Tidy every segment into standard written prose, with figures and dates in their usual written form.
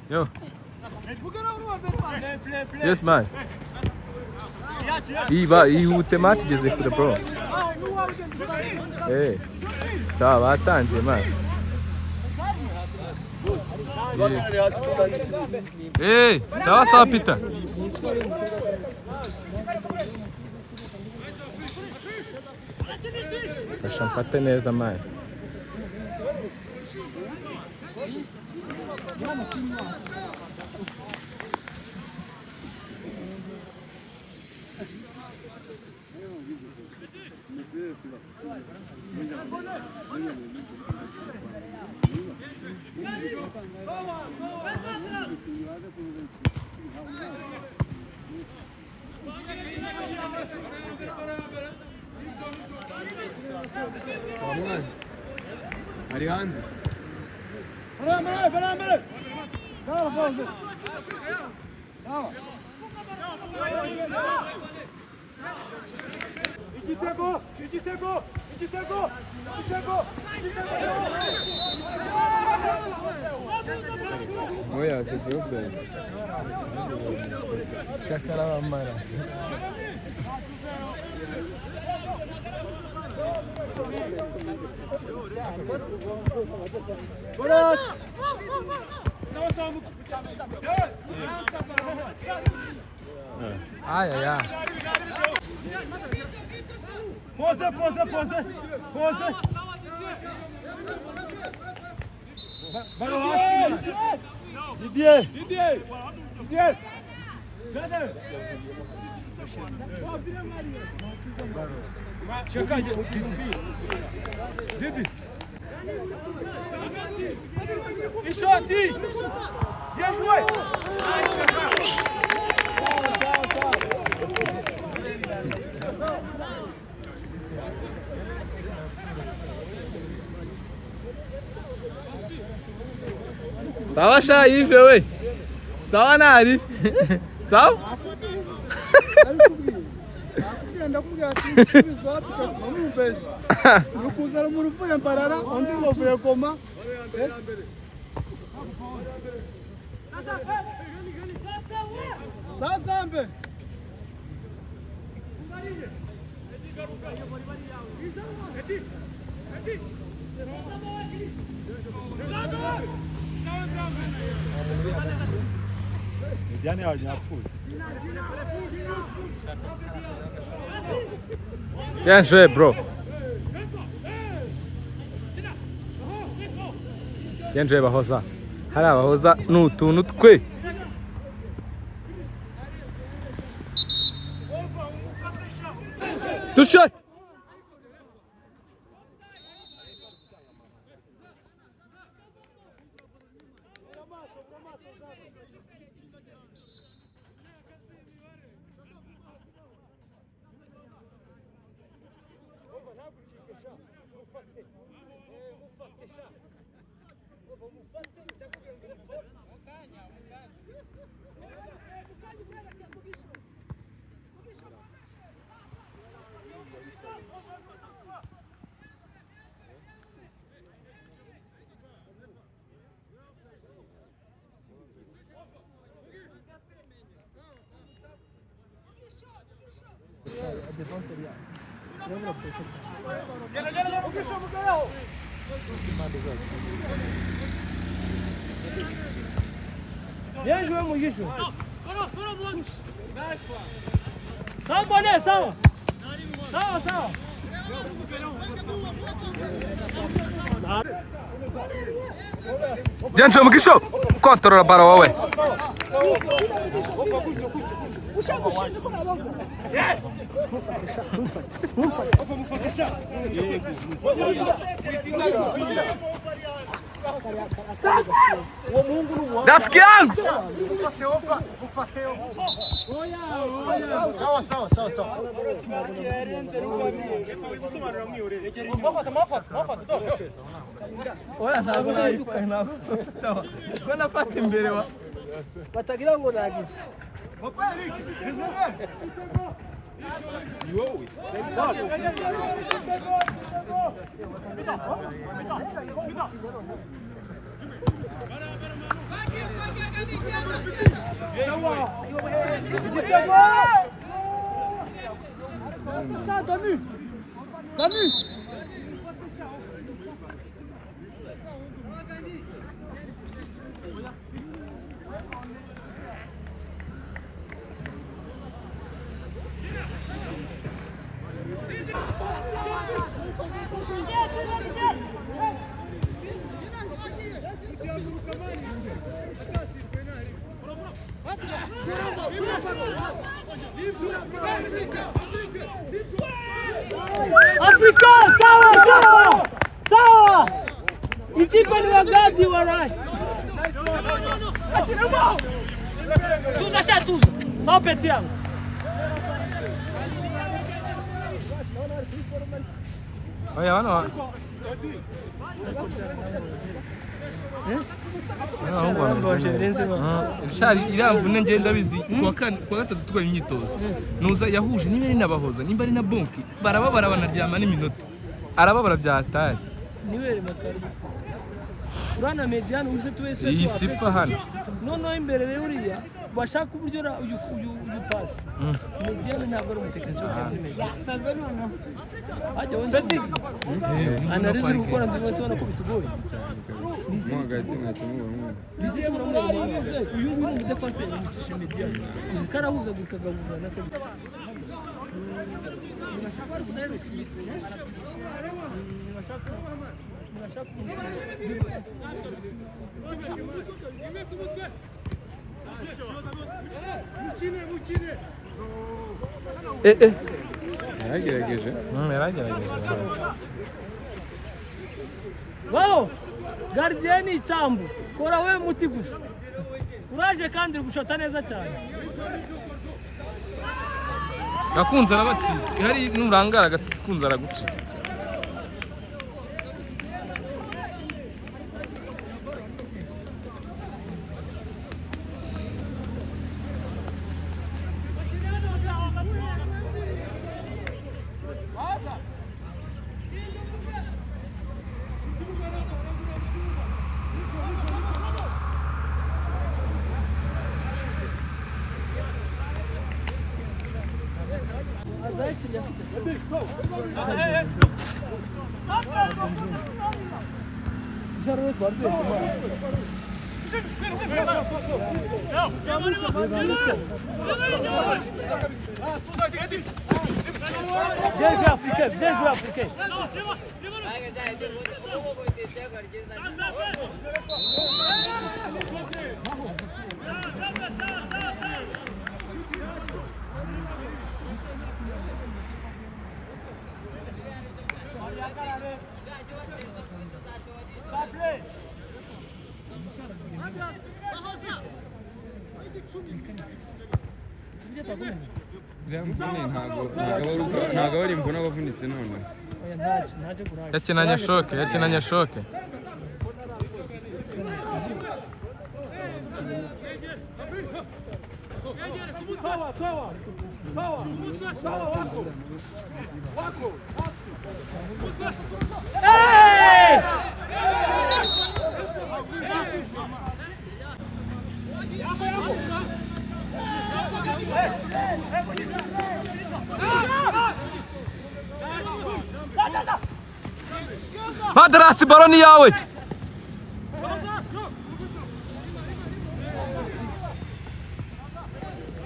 Yo. Yes man. Iba ihute match igeze kure bro. Eh. Sawa batangiye man. Eh, sawa sawa Peter. Fasha mfate neza man. Ari hanze. Oya c'est bien. Shakara bamara. Ay ay ay. Pose, pose, pose. Pose. Ballon hasi. Didier. Didier. Didier. Didi. Ishoti. Bien joué. Sawa sha Yves we. Sawa nari. Sawa? Nakubwiye ndakubwira ati ibisubizo wapi kasima mubeshye uri kuzana umuntu uvuye Mbarara undi ngo avuye Goma. Sasa mbe Diane yapfuye. Bien joué bro. Bien joué Bahoza. Hari abahoza ni utuntu twe. Touche. Bien joué Mugisho. Sawa bwana, sawa. Sawa sawa. Bien joué Mugisho. Controla baro wowe. Rafiki yangu. Oya ntabwo nayifata ntabwo. Ko nafata imbere wa. Batagira ngo nagize. Dani! Dani! Afrika, sawa sawa sawa, ikipe ni wagadi warai. Tuza sha tuza, sawa peti yangu. Oya bano Richard iriya mvune njye ndabizi kuwa kane kuwa gatatu tukora imyitozo nuza yahuje niba ari nabahoza nimba ari na bonki barababara banaryama n'iminota arababara byatari Niwere makari. Urana mediane uze tuwese iyi sipa hano noneho imbere rero uriya bashaka uburyo uyu uyu uyu pasi mediane ntabwo ari umutekinisiye wo muri mediane hajya wenda analize uri gukora ndi wese ubona ko bitugoye Mo hagati mwahise mubona umwe. Ndetse turamureba uyu nguyu ni umudefanse yamukishije mediane uzi ko arahuzagurika agahura na kabiri. Eh eh Yaragerageje. Yaragerageje. Wao gardien ni icambu kora we muti gusa uraje kandi uri gushota neza cyane. Gakunze arabati hari nurangara gakunze araguca. Bien joué Africain, bien joué Africain. Iriya mvune ntabwo ntabwo aba ari imvune aba avunitse none. Oya ntacyo ntacyo kuraje. Yakinanye shoke, yakinanye shoke. Hey! Madrasi baro ni yawe.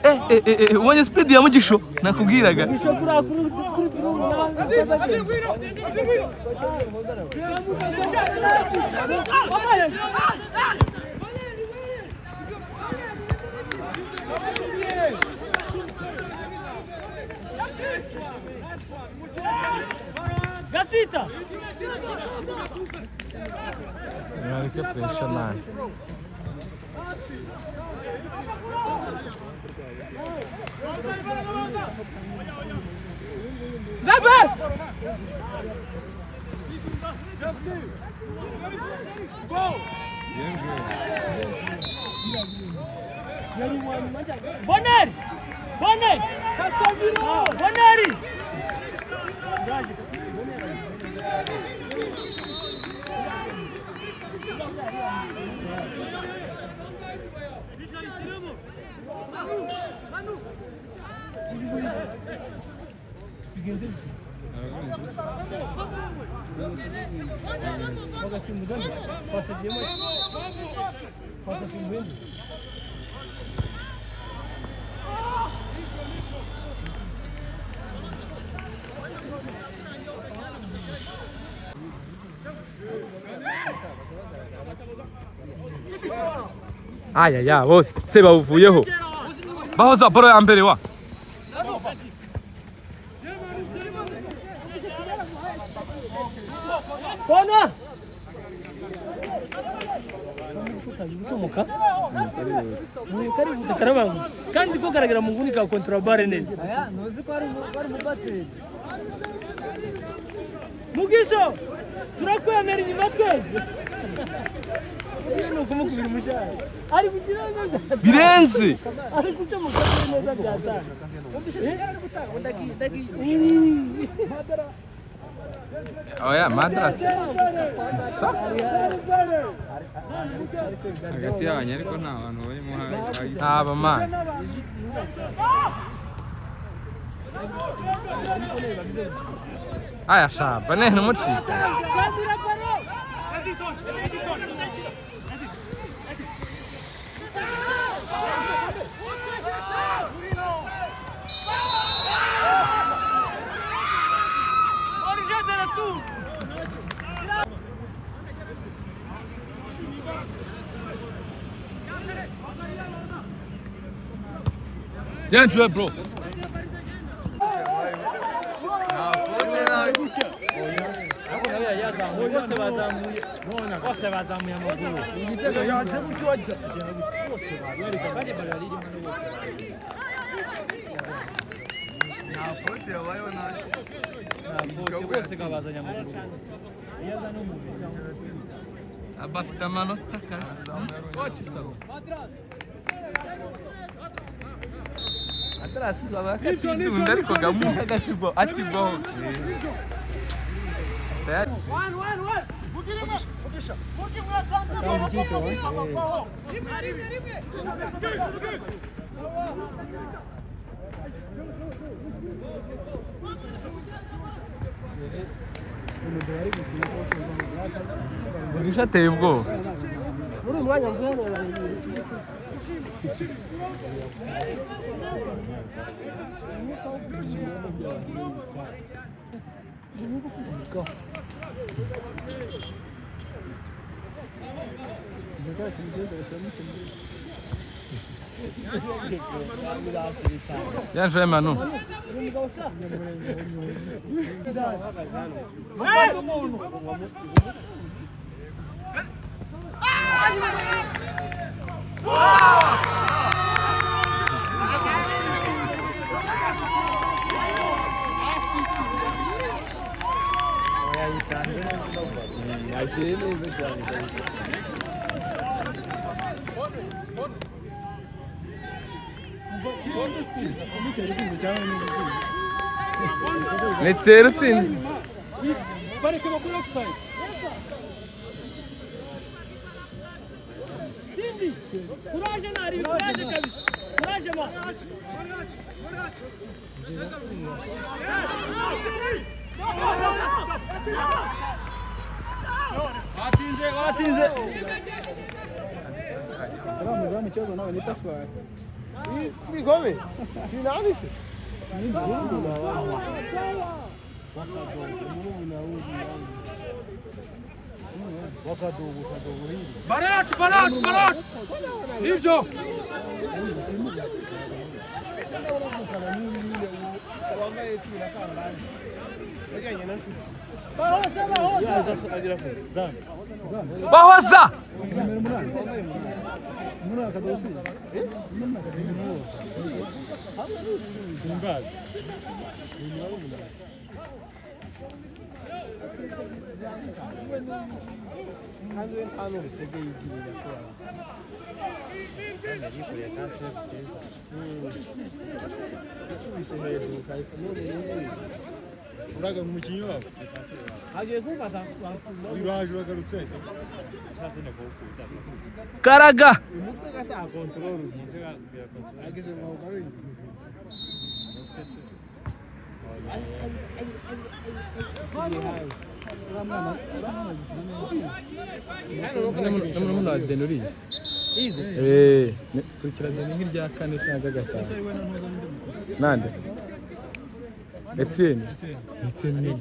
Eh eh eh ubonye speed ya Mugisho nakubwiraga. Mugisho kuri kuri kuri Gasita. Mwareke pressure man. Zabe! Bien joué. Bonner! Bonner! Bonner! Bagasimbuza nde? Pasi agiyemo, pasi asimbuye nde? Aya bose se bawuvuyeho. Bahoza baro ya mbere wa. Kona! Gucomoka karihuta karabanguka kandi ko garagara mu nguni ka kontrabare neza. Mugisho turakwemera inyuma twese. Mugisho ni ukumukubira umushahara ari kugira neza Birenze. ari gucomoka neza byatanga. Oya madrasa. Sa. Hagati yanyu ariko nta bantu barimo bahise. Aba man. Aya shaba ne numucika. Bien joué bro. Bose bazamuye, bose bazamuye amaguru. Bose babazanye amaguru. Abafite amanota kasi. Koci sabo. Atarasi abakatsinda ariko gamu akigwaho. Mugisha ateye ubwoba. Muri uyu mwanya mvuye Bien joué Manu. Yateye neza cyane. Ni Thierry utsinze. Bareke bakore offside. Tindi. Courage nari, courage kabisa. Courage ma. Batinze, batinze. Uriya ikibazo nawe ni pasiporo. Ibikombe sinanise. Baracu, baracu, baracu. Nibyo. Bahoza. Simbazi. Kandi we nta n'urutege yigirira kubara. Yakubise hejuru kahise none yinjiye. Uraga mu mukinnyi wabo. Agiye kumfata Uraje uragarutse. Karaga. umutwe gata control ageze mu ugarure. N'umwana wa Deni uriya. Eh, kurikira Deni nk'irya kane cyangwa gatanu. Nande? Etienne. Etienne ni.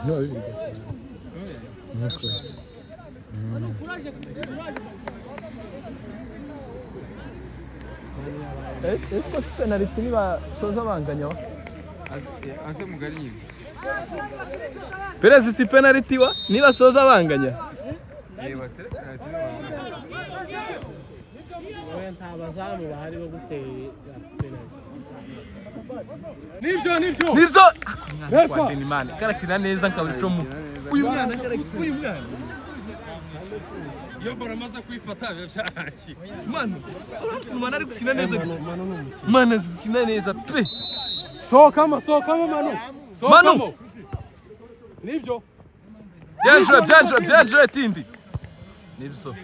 Ni wa bibiri gatanu. Nuko. Ese ko si penaliti nibasoza banganya wa? Aze mugari nyine. Perez si penaliti wa nibasoza banganya. Reba tere penaliti Oya nta bazamu bahari bo gutera penalty. Nibyo nibyo. Nibyo. Umwana wa Denimane karakina neza nkabicomo. Uyu mwana karakina uyu mwana. Iyo baro amaze kuyifata biba byarangiye. Manu, urabona ari gukina neza. Manu azi gukina neza pe. Sohokamo sohokamo Manu. Manu. Sohokamo. Nibyo. Bien joué, bien joué, bien joué Tindi. Nibyo.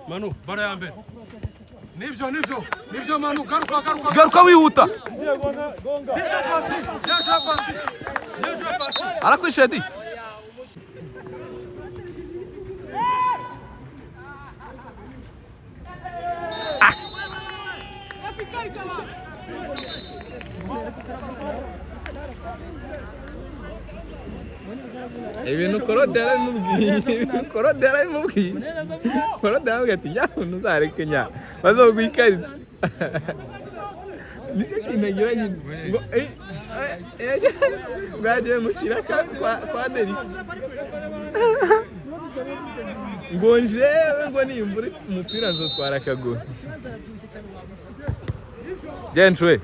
Manu baro ya mbere. Nibyo nibyo. Nibyo Manu garuka garuka. Garuka wihuta. Nibyo pasi. Bien joué pasi. Bien joué pasi. Arakwishe di. Ibintu Korode yarabimubwiye, ibintu Korode yarabimubwiye. Korode yaramubwiye ati nyamuntu uzareke nya, bazoguha ikarita. Nicyo kintu agira nyine. Ngo ngo yagiye mu kiraka kwa Deri. Ngo njewe ngo nimbura umupira nzotwara akaguru. Bien joué.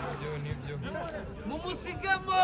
Nibyo nibyo. Mumusigamo.